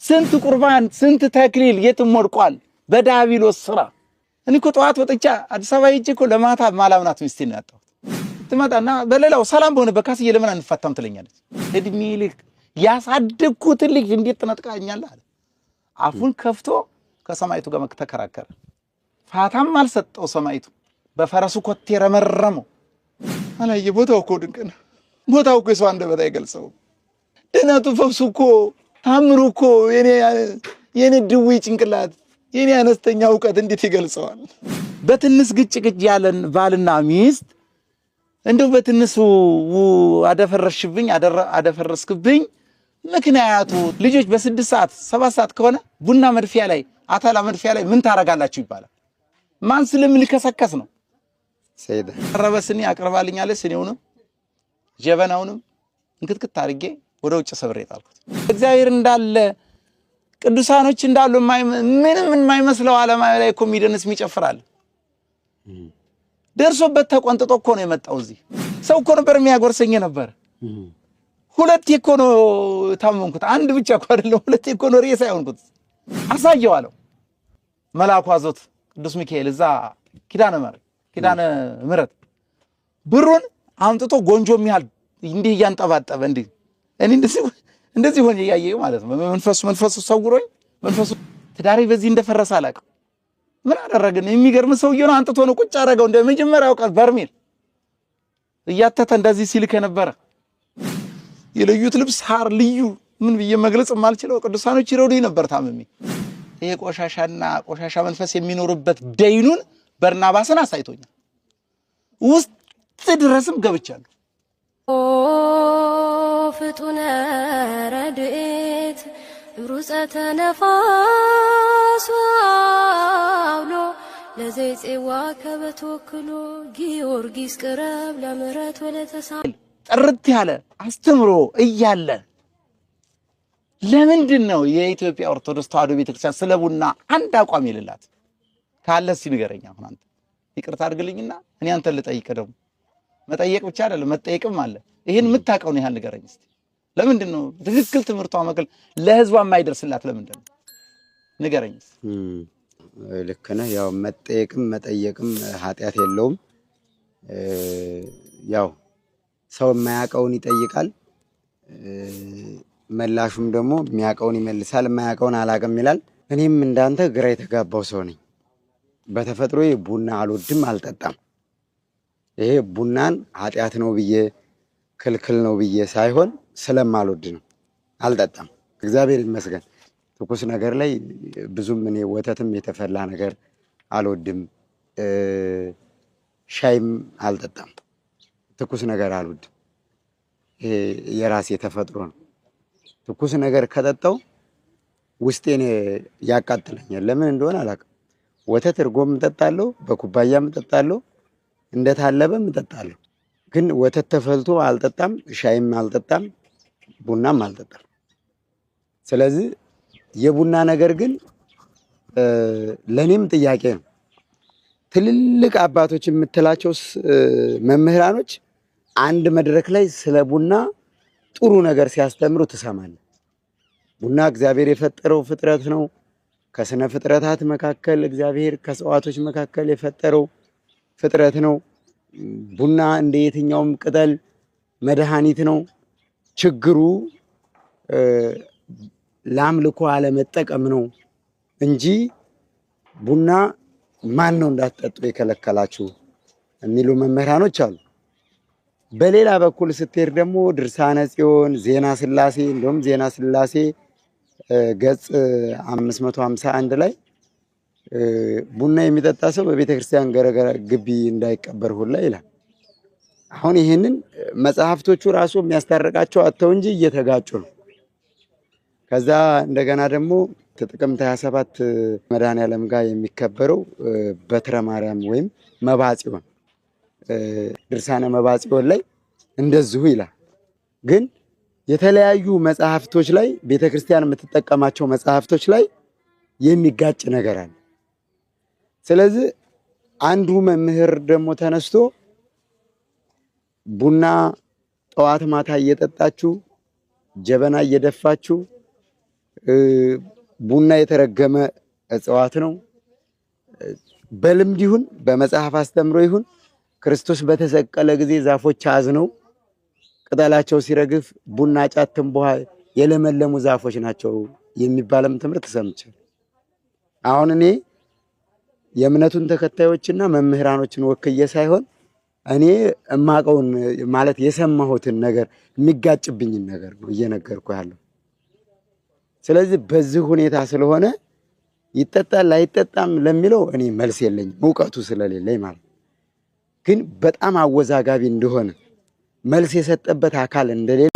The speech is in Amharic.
ስንት ቁርባን ስንት ተክሊል የትም ወድቋል በዳቢሎስ ስራ። እኔ እኮ ጠዋት ወጥቻ አዲስ አበባ ሄጄ እኮ ለማታ ማላምናት ሚስቴን ነው ያጣሁት። ትመጣና በሌላው ሰላም በሆነ በካስዬ ለምን አንፋታም ትለኛለች። እድሜ ልክ ያሳደግኩትን ልጅ እንዴት ትነጥቃኛለህ አለ። አፉን ከፍቶ ከሰማይቱ ጋር ተከራከረ። ፋታም አልሰጠው ሰማይቱ። በፈረሱ ኮቴ ረመረመው። አላየ ቦታው እኮ ድንቅ ነው። ቦታው እኮ የሰው አንደበት አይገልጸውም። ድነቱ ፈውሱ እኮ ታምሩ እኮ የኔ ድዊ ጭንቅላት የኔ አነስተኛ እውቀት እንዴት ይገልጸዋል? በትንስ ግጭ ግጭ ያለን ባልና ሚስት እንደው በትንሱ አደፈረሽብኝ አደፈረስክብኝ። ምክንያቱ ልጆች በ6 ሰዓት 7 ሰዓት ከሆነ ቡና መድፊያ ላይ አተላ መድፊያ ላይ ምን ታረጋላችሁ ይባላል። ማን ስለምልከሰከስ ነው? ቀረበ ስኒ አቅርባልኛለች። ስኒውንም ጀበናውንም እንክትክት አድርጌ ወደ ውጭ ሰብሬ ጣልኩት። እግዚአብሔር እንዳለ ቅዱሳኖች እንዳሉ ምንም የማይመስለው ዓለም ላይ እኮ የሚደንስ የሚጨፍራል። ደርሶበት ተቆንጥጦ እኮ ነው የመጣው። እዚህ ሰው እኮ ነበር የሚያጎርሰኝ ነበር። ሁለቴ እኮ ነው ታመምኩት። አንድ ብቻ እኮ አይደለም፣ ሁለቴ እኮ ነው ሬሳ የሆንኩት። አሳየው አለው መልአኩ አዞት ቅዱስ ሚካኤል እዛ ኪዳነ ምሕረት ኪዳነ ምሕረት ብሩን አምጥቶ ጎንጆ የሚያህል እንዲህ እያንጠባጠበ እንዲህ እኔ እንደዚህ ሆኜ እያየሁ ማለት ነው። መንፈሱ ሰውሮኝ መንፈሱ ትዳሬ በዚህ እንደፈረሰ አላውቅም። ምን አደረግን? የሚገርም ሰውዬው ነው አንጥቶ ነው ቁጭ አደረገው። እንደ መጀመሪያው ቀን በርሜል እያተተ እንደዚህ ሲልክ ነበረ። የለዩት ልብስ ሐር ልዩ ምን ብዬ መግለጽ የማልችለው ቅዱሳኖች ይረዱኝ ነበር ታምሜ። ይሄ ቆሻሻና ቆሻሻ መንፈስ የሚኖርበት ደይኑን በርናባስን አሳይቶኛል። ውስጥ ድረስም ገብቻለሁ። ፍጡነ ረድኤት ሩፀተ ነፋስ አውሎ ለዘይፄዋ ከበተወክሎ ጊዮርጊስ ቅረብ ለምሕረት ወለተሳ ጥርት ያለ አስተምሮ እያለ ለምንድን ነው የኢትዮጵያ ኦርቶዶክስ ተዋሕዶ ቤተክርስቲያን ስለ ቡና አንድ አቋም የሌላት? ካለ እስኪ ንገረኝ። አሁን አንተ ይቅርታ አድርግልኝና እኔ አንተን ልጠይቅ። ደግሞ መጠየቅ ብቻ አይደለም መጠየቅም አለ። ይሄን የምታውቀውን ያህል ንገረኝ እስኪ። ለምንድን ነው ትክክል ትምህርቷ መክል ለህዝቧ የማይደርስላት ለምንድን ነው? ንገረኝ እስኪ። ልክ ነህ። ያው መጠየቅም መጠየቅም ኃጢአት የለውም። ያው ሰው የማያውቀውን ይጠይቃል፣ መላሹም ደግሞ የሚያውቀውን ይመልሳል፣ የማያውቀውን አላውቅም ይላል። እኔም እንዳንተ ግራ የተጋባው ሰው ነኝ። በተፈጥሮ ቡና አልወድም፣ አልጠጣም። ይሄ ቡናን ኃጢአት ነው ብዬ ክልክል ነው ብዬ ሳይሆን ስለማልወድ ነው፣ አልጠጣም። እግዚአብሔር ይመስገን። ትኩስ ነገር ላይ ብዙም እኔ ወተትም የተፈላ ነገር አልወድም፣ ሻይም አልጠጣም። ትኩስ ነገር አልወድም። ይሄ የራሴ ተፈጥሮ ነው። ትኩስ ነገር ከጠጣው ውስጤን ያቃጥለኛል። ለምን እንደሆነ አላውቅም። ወተት እርጎም እጠጣለሁ፣ በኩባያም እጠጣለሁ፣ እንደታለበም እጠጣለሁ። ግን ወተት ተፈልቶ አልጠጣም፣ ሻይም አልጠጣም፣ ቡናም አልጠጣም። ስለዚህ የቡና ነገር ግን ለእኔም ጥያቄ ነው። ትልልቅ አባቶች የምትላቸው መምህራኖች አንድ መድረክ ላይ ስለ ቡና ጥሩ ነገር ሲያስተምሩ ትሰማለህ። ቡና እግዚአብሔር የፈጠረው ፍጥረት ነው። ከስነ ፍጥረታት መካከል እግዚአብሔር ከእጽዋቶች መካከል የፈጠረው ፍጥረት ነው። ቡና እንደ የትኛውም ቅጠል መድኃኒት ነው። ችግሩ ለአምልኮ አለመጠቀም ነው እንጂ ቡና ማን ነው እንዳትጠጡ የከለከላችሁ የሚሉ መምህራኖች አሉ። በሌላ በኩል ስትሄድ ደግሞ ድርሳነ ጽዮን፣ ዜና ስላሴ፣ እንደውም ዜና ስላሴ ገጽ 551 ላይ ቡና የሚጠጣ ሰው በቤተ ክርስቲያን ገረገራ ግቢ እንዳይቀበር ሁላ ይላል። አሁን ይህንን መጽሐፍቶቹ ራሱ የሚያስታርቃቸው አጥተው እንጂ እየተጋጩ ነው። ከዛ እንደገና ደግሞ ጥቅምት 27 መድኃኔዓለም ጋር የሚከበረው በትረ ማርያም ወይም መባጽዮን ድርሳነ መባጽዮን ላይ እንደዚሁ ይላል። ግን የተለያዩ መጽሐፍቶች ላይ ቤተክርስቲያን የምትጠቀማቸው መጽሐፍቶች ላይ የሚጋጭ ነገር አለ። ስለዚህ አንዱ መምህር ደግሞ ተነስቶ ቡና ጠዋት ማታ እየጠጣችሁ ጀበና እየደፋችሁ ቡና የተረገመ እጽዋት ነው። በልምድ ይሁን በመጽሐፍ አስተምሮ ይሁን ክርስቶስ በተሰቀለ ጊዜ ዛፎች አዝነው ቅጠላቸው ሲረግፍ ቡና፣ ጫት፣ ትንቦሃ የለመለሙ ዛፎች ናቸው የሚባልም ትምህርት ሰምቻለሁ። አሁን እኔ የእምነቱን ተከታዮችና መምህራኖችን ወክዬ ሳይሆን እኔ እማቀውን ማለት የሰማሁትን ነገር የሚጋጭብኝን ነገር ነው እየነገርኩ ያለው። ስለዚህ በዚህ ሁኔታ ስለሆነ ይጠጣል አይጠጣም ለሚለው እኔ መልስ የለኝም እውቀቱ ስለሌለኝ ማለት ነው። ግን በጣም አወዛጋቢ እንደሆነ መልስ የሰጠበት አካል እንደሌለ